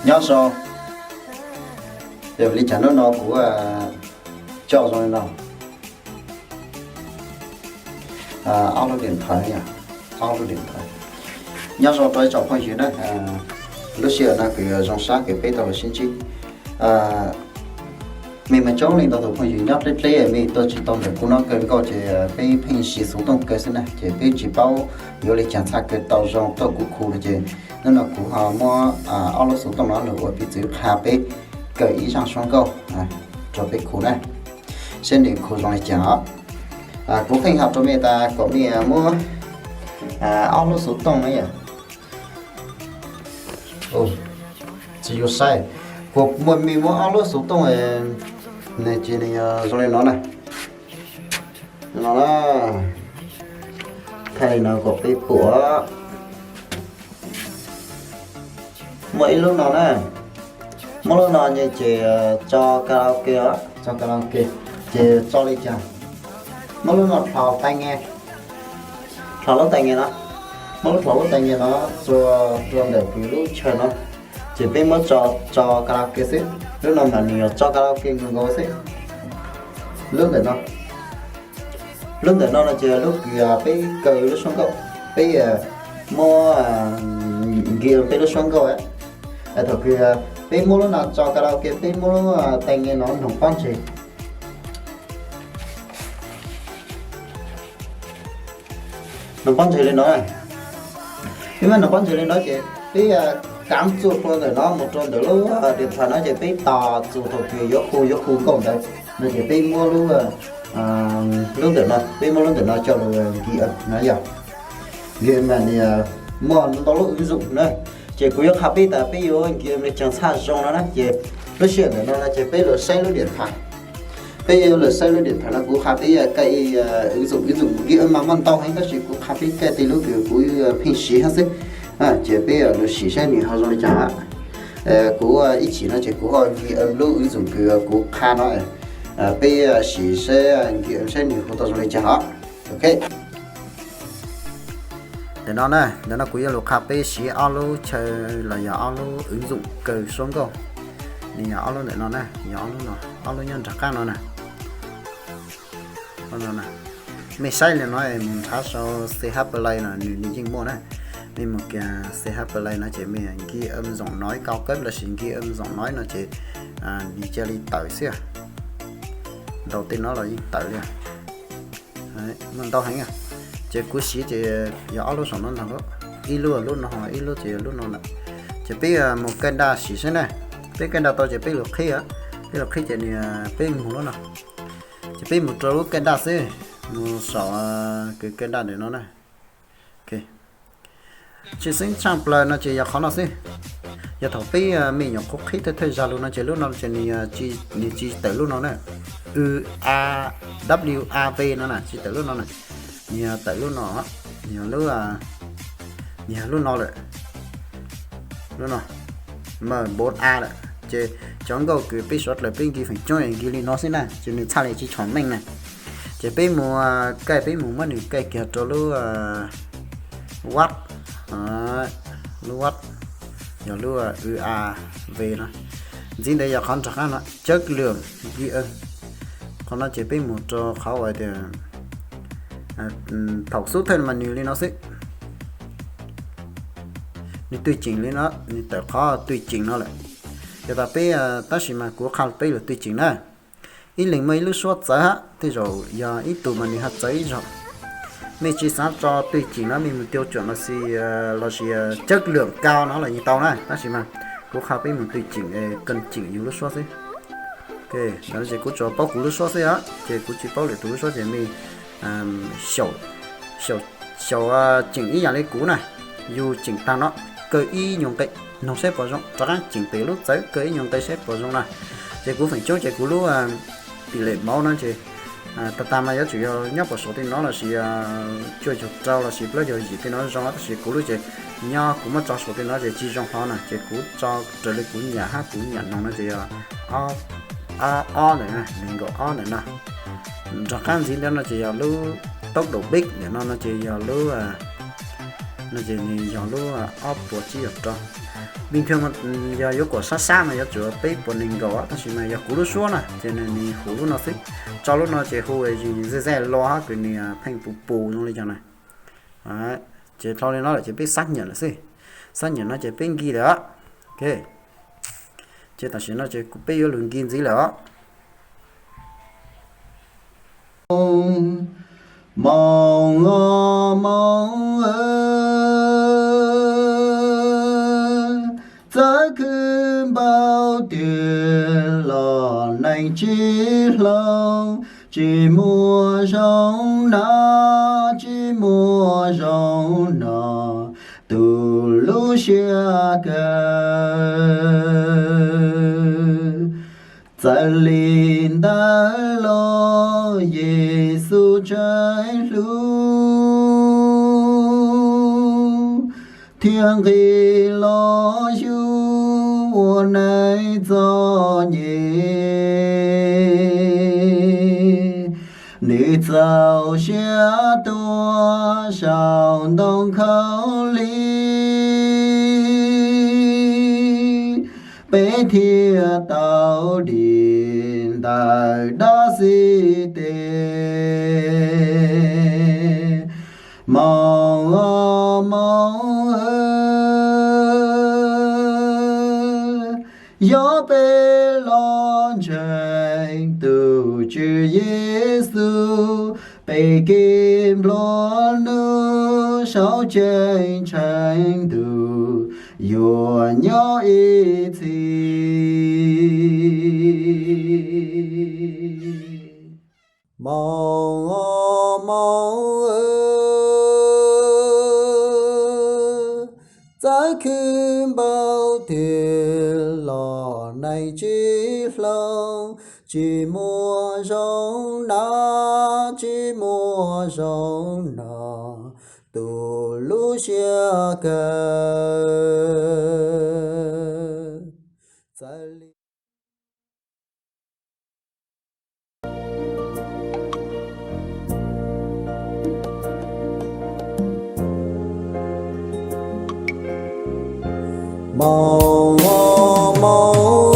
Nyob zoo, yog li cas hnub no kuv coj zoo li no. Ob lub điện thoại, ob lub điện thoại. Nyob zoo rau ib tsoom phooj ywg na, lub sij hawm no kuv zoo sab kws peb tau los sib ntsib. Mej mas coob leej ntau tus phooj ywg nyob dleb dleb mej tuaj tsis tau ntawm kuv no kawg nkaus ces peb pheej siv xuv tooj kawg xwb na ces peb tsis paub yuav li cas txhaj kaw tau zoo tuaj kuv khu no ces hnub no kuv ho muab ob lub xuv tooj no los ua piv txwv qha peb kaw ib zaaj suab nkauj rau peb khu na, seb nws khu zoo li cas os. Kuv pheej has rau mej tas kom mej muab ob lub xuv tooj na yom. Tsis yog saib, kuv muab mej muab ob lub xuv tooj, nws ces nws yog zoo li no na. No na, thaij li no kom peb pum. Muaj ib lub no na, muab lub no ces tso karaoke os, tso karaoke, ces tso li cas, muab lub no dlhau tai nghe, dlhau lub tai nghe no, muab lub dlhau lub tai nghe no txua rau ntawm kws lub chaw no, ces peb muab tso, tso karaoke xwb, lub no mas nws yog tso karaoke nkaus nkaus xwb. Lub ntawm no, lub ntawm no no ces lub kws peb kaw lub suab nkauj, peb muab nkis peb lub suab nkauj. Thaum kws peb muab lub no tso karaoke peb muab lub tai nghe no noog pob ntseg, noog pob ntseg li no, peb muab noog pob ntseg li no ces peb kav txuas rau ntawm no mus rau ntawm lub điện thoại no ces peb tos txus thaum kws yuav khu yuav khu nkauj ntawd no ces peb muab lub, lub ntawm no, peb muab lub ntawm no coj los nkis no yog nkis mas nws muaj ntau lub ứng dụng na, ces kuv yuav qha peb tas peb yuav nkis li cas txhaj zoo no na ces lub sij hawm ntawm no no ces peb los saib lub điện thoại. Peb yuav los saib lub điện thoại no kuv qha peb kaw ứng dụng, ứng dụng nkis mas muaj ntau heev tab sis kuv qha peb kaw tej lub kws kuv pheej siv hab xwb, ces peb los sim saib nws ho zoo li cas. Kuv ib chim no ces kuv ho nkis lub ứng dụng kws kuv qha no, peb sim saib nkis saib nws hu tau zoo li cas os. Ok, ntawm no na, ntawm no kuv yuav lug qha peb siv ob lub chaw los yog ob lub ứng dụng kaw suab nkauj. Nws yog ob lub ntawm no na, yog ob lub no, ob lub nyob nram qab no na. Mej saib li no mus nrhav sau CH Play no nws yeej muaj na. Mej mus kiag CH Play no ces mej nkis giọng nói cao cấp lossis nkis giọng nói no ces nws cia li tawm xwb. Ntaus tej no los yeej tawm li. Muaj ntau heev. Ces kuv siv ces yog ob lub saum no ntag, ib lub lub no, ib lub ces yog lub no lawm. Ces peb mus kaw daj sim saib na. Peb kaw daj tau ces peb lug qhib, peb lug qhib ces nws, peb mus lub no. Ces peb mus rau lub kaw daj xwb, mus saum kws kaw daj ntawm no na. Tshwj xeeb tshaj plaws no ces yog qhov no xwb. Yog thaum peb me nyuam qhuav qhib thawj thawj zag lug no ces lub no ces nws tsis tawm lub no na. U A W A V no na, tsis tawm lub no na. Nws yog tawm lub no, nws yog lub, nws yog lub no lawm. Lub no, M bốn A lawm. Ces cov nkauj kws peb suav dlawg peb nkis feem coob nkis li no xwb na, ces nws txhaj li tsis tshom meej na. Ces peb mus kaw, peb mus muab nws kaw kiag rau lub word, lub word, yog lub U A V no. Ntxiv ntawd yog qhov nram qab no chất lượng ghi âm. Qhov no ces peb mus rau qhov uas tias thaum xub thawj mas nws li no xwb. Nws tws ceem li no, nws tawm qhov tws ceem no lawm. Yog tas peb, tab sis mas kuv qha peb lug tws ceem na. Ib leeg muaj ib lub suab txawv hab, tej zaum yog ib tug mas nws ho txawv ib zaug. Mej tsis xav tso tws ceem no mej mus tiêu chuẩn lossis, lossis chất lượng cao no los yeej tau na, tab sis mas kuv qha peb mus tws ceem, kawg ceem yus lub suab xwb. Ces kuv tsuas paub kuv lub suab xwb os, ces kuv tsis paub lwm tus lub suab ces mej xyaum, xyaum ceem ib yam li kuv na, yus ceem tag no, kaw ib nyuag nqe, noog saib puas zoo, rov qab ceem pem lub txawv kaw ib nyuag nqe saib puas zoo na. Ces kuv feem coob ces kuv lub tỷ lệ máu no ces tag tag mas yuav tsum yog nyob puas saum tej no lossis cuaj caug rau lossis plaub caug yim tej no zoo, tab sis kuv lub ces Nyob kuv muab tso saum tej no ces tsis zoo hlo na, ces kuv tso raws li kuv nyiam hab kuv nyiam noog no ces yog ob, ob ntawm no, nees nkaum ob ntawm no. Nrov qab ntxiv ntawm no ces yog lub tốc độ pib ntawm no no ces yog lub, no ces nws yog lub ob puas tsib caug rau. Bình thường yog yuav kom sab sab mas yuav tsum peb puas nees nkaum, tab sis mas yog kuv lub suab na ces nws hu lub no xwb. Tso lub no ces hu zej zej los hab kws nws pheej pus pus zoo li cas na. Ces dhau li no lawm ces peb xác nhận lawm xwb. Xác nhận no ces peb nkis lawm. Ces tam sim no ces peb yuav lug nkis ntxiv lawm os. Moos os moos, txawv khwv npaum twg los neeg tsis hloov, tsis muaj zoo na, tsis muaj zoo no, tu lub siab kawg. Txawm li ntawd los Yexus tseem hlub, thiaj nqis los yug ua neeg txom nyem. Nws txaus siab tuag saum ntoo khaub lig, peb thiaj tau dim ntawm dab xib tes. Moos os moos, yog peb los ntseeg tus Tswv Yexus, peb kev nplua nuj saum ceeb tsheej ntuj yuav nyob ib txhis. Moos os moos, txawv khwv npaum twg los neeg tsis hloov, tsis muaj zoo na, tsis muaj zoo no, tu lub siab kawg. Txawm li Moos os moos,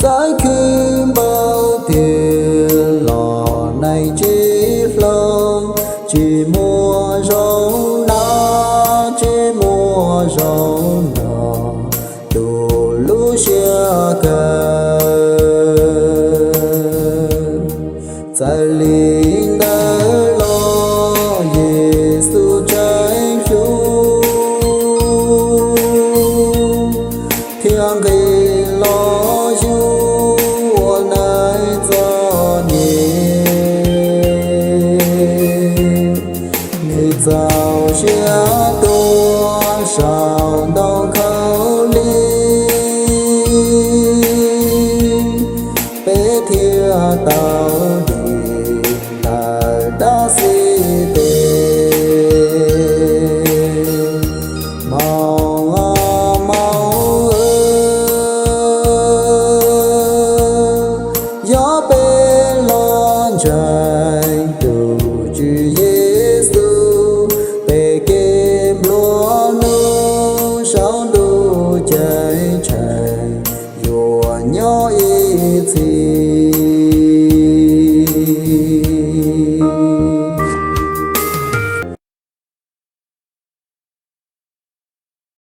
txawv khwv npaum twg los neeg tsis hloov, tsis muaj zoo na, tsis muaj zoo no, tu lub siab kawg. Txawm li ntawd los Yexus tseem hlub, thiaj nqis los yug ua neeg txom nyem. Nws txaus siab tuag saum ntoo khaub lig, peb thiaj tau dim ntawm dab xib tes. Moos os moos, yog peb los ntseeg tus Tswv Yexus, peb kev nplua nuj saum ntuj ceeb tsheej yuav nyob ib txhis.